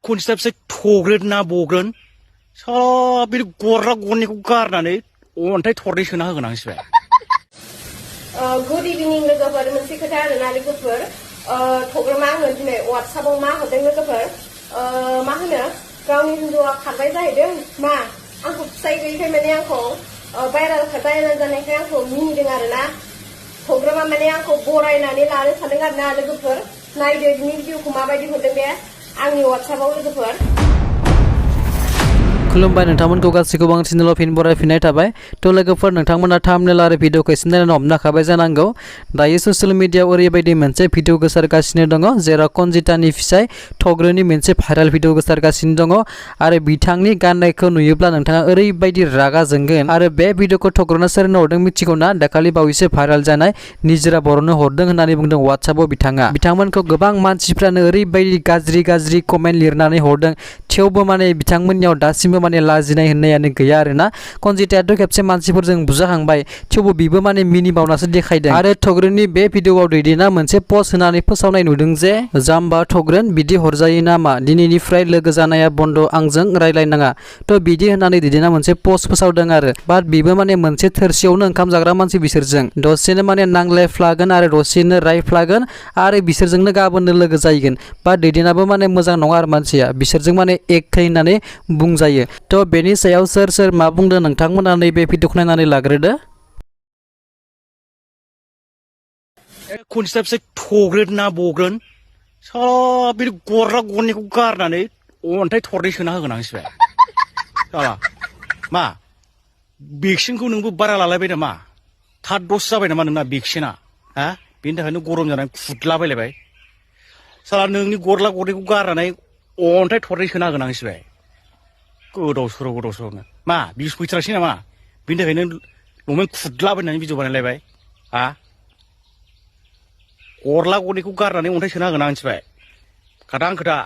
Konjita'a Thogrwnआ बग्रोन साला बे गरला गरनैखौ गारनानै अन्थाइ थरनै सोना होगोन आं मिथिबाय। Good evening लोगोफोर मोनसे खोथा आरोना लोगोफोर Thogrwnआ आङो दिनै WhatsAppआव मा हरदों लोगोफोर मा होनो गावनि हिन्जावआ खारबाय जाहैदों मा आंखौ फिसाय गैयैखाय माने आंखौ भाइरेल जानायखाय आंखौ मिनिदों आरोना Thogrwnआ माने आंखौ बरायनानै लानो सानदों आरोना लोगोफोर नायदो बिनि भिडिअखौ माबायदि हरदों बे आंनि WhatsAppआव लोगोफोर खुलुमबाय नोंथांमोनखौ गासैखौबो आं चेनेलाव फिन बरायफिननाय थाबाय थ' लोगोफोर नोंथांमोना थाम्बनेल आरो भिडिअखौ एसे नायनानै हमनाखाबाय जानांगौ दायो ससियेल मिडियायाव ओरैबायदि मोनसे भिडिअ गोसारगासिनो दङ जेराव कनजितानि फिसाय थग्रौनि मोनसे भाइरेल भिडिअ गोसारगासिनो दङ आरो बिथांनि गाननायखौ नुयोब्ला नोंथाङा ओरैबायदि रागा जोंगोन आरो बे भिडिअखौ थग्रौआ सोरनो हरदों मिथिगौ ना दाखालि बावैसो भाइरेल जानाय निजोरा बर'नो हरदों होननानै बुंदों WhatsAppआव बिथांमोनखौ गोबां मानसिफ्रानो ओरैबायदि गाज्रि कमेन्ट लिरनानै हरदों थेवबो माने बिथांमोननियाव दासिमबो माने लाजिनाय होननायानो गैया आरोना कनजितायाथ' खेबसे मानसिफोरजों बुजाखांबाय थेवबो बिबो माने मिनिबावनासो देखायदों आरो थग्रौनि बे भिडिअआव दैदेना मोनसे पस्ट होनानै फोसावनाय नुदों जे जाम्बा थग्रौन बिदि हरजायो नामा दिनैनिफ्राय लोगो जानाया बन्द आंजों रायलायनाङा थ' बिदि होननानै दैदेना मोनसे पस्ट फोसावदों आरो बाट बिबो माने मोनसे थोरसियावनो ओंखाम जाग्रा मानसि बिसोरजों दसेनो माने नांलायफ्लागोन आरो दसेनो रायफ्लागोन आरो बिसोरजोंनो गाबोननो लोगो जाहैगोन बाट दैदेनाबो माने मोजां नङा आरो मानसिया बिसोरजों माने एखे होननानै बुंजायो थ' बेनि सायाव सोर मा बुंदों नोंथांमोना नैबे भिडिअखौ नायनानै लाग्रोदो। Konjita'a Thogrwnआ बग्रोन साला बे गरला गरनैखौ गारनानै अन्थाइ थरनै सोना होगोन आं मिथिबाय। साला मा भेक्सिनखौ नोंबो बारा लालायबाय नामा थार्ड द'ज जाबाय नामा नोंना भेक्सिना हा बेनि थाखायनो गरम जानानै खुदलाबायलायबाय साला नोंनि गरला गरनैखौ गारनानै अन्थाइ थरनै सोना होगोन आं मिथिबाय। गोदाव सोरावनो मा बिस फैथारासै नामा बेनि थाखायनो लंपेन्ट खुदलाबायनानै भिडिअ बानायलायबाय हा गरला गरनैखौ गारनानै अन्थाइ सोना होगोन आं मिथिबाय खोथा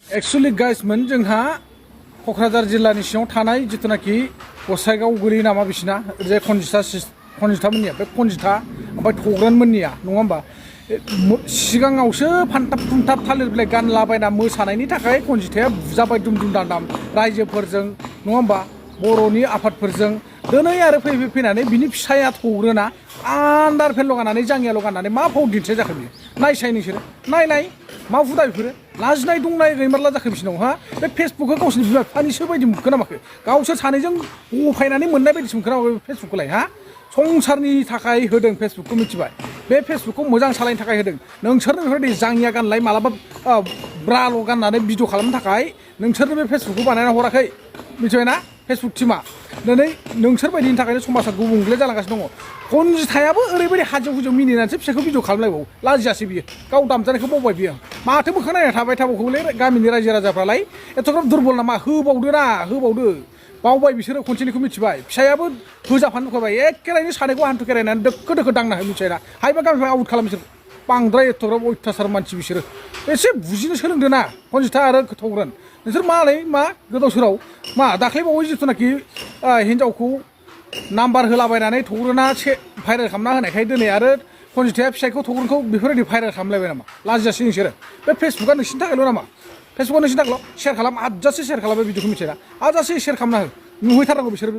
एक्चुअली गाइसमोन जोंहा क'क्राझार जिल्लानि सिङाव थानाय जितुनाखि गसाइगाव गोलैयो नामा बिसिना जे कनजिता मोननिया बे कनजिता ओमफ्राय थग्रौन मोननिया नङा होमबा सिगाङावसो फानथाब फुंथाब थालिर बिलाइ गानलाबायना मोसानायनि थाखाय कनजिताया बुजाबाय दुम दाम रायजोफोरजों नङा होमबा बर'नि आफादफोरजों दिनै आरो फैनानै बिनि फिसाया थग्रौना आन्दार फेल लगायनानै जाङियाल' गाननानै मा फाव दिन्थिनाय जाखो बियो नायसाय नोंसोरो नाय मा हुदा बेफोरो लाजिनाय दंनाय गैमारला जाखो बिसिनाव हा बे फेसबुकखौ गावसोरनि बिमा बिफानिसो बायदि मोनखो ना माखो गावसोर सानैजों गफायनानै मोननाय बायदिसो मोनखो ना बे फेसबुकखौलाय हा संसारनि थाखाय होदों फेसबुकखौ मिथिबाय बे फेसबुकखौ मोजां सालायनो थाखाय होदों नोंसोरनो बेफोरबायदि जाङिया गानलाय मालाबा ब्राल' गाननानै भिडिअ खालामनो थाखाय नोंसोरनो बे फेसबुकखौ बानायना हराखै मिथिबायना फेसबुक टिमा दिनै नोंसोर बायदिनि थाखायनो समाजा गुबुंले जालांगासिनो दङ कनजितायाबो ओरैबायदि हाजो हुजो मिनिनानैसो फिसाखौ भिडिअ खालामलायबावो लाजियासै बियो गाव दामजानायखौ बावबाय बियो माथो मोखां नायना थाबाय थाबावखौलै गामिनि रायजो राजाफ्रालाय एथ'ग्राब दुरबल नामा होबावदो बावबाय बिसोरो खनसेनिखौ मिथिबाय फिसायाबो होजाफानो होखाबाय एखेरायनो सानैखौ हान्थु खेरायनानै दोखो दांना हो मिथिबायना हायोबा गामिनिफ्राय आउट खालाम बिसोर बांद्राय एथ'ग्राब अयथासार मानसि बिसोरो एसे बुजिनो सोलोंदो ना कनजिता आरो थग्रौन नोंसोर मालाय मा गोदाव सोराव मा दाख्लैबावै जिथुनाखि हिन्जावखौ नाम्बार होलाबायनानै थग्रौना भाइरेल खालामना होनायखाय दिनै आरो कनजिताया फिसायखौ थग्रौनखौ बेफोरबायदि भाइरेल खालामलायबाय नामा लाजियासै नोंसोरो बे फेसबुकआ नोंसिनि थाखायल' नामा फेसबुकआव नोंसिनि थाखायल' शेयार खालाम हाजासे शेयार खालामबाय भिडिअखौ मिथिया हाजासे शेयार खालामना हो नुहैथारनांगौ बिसोर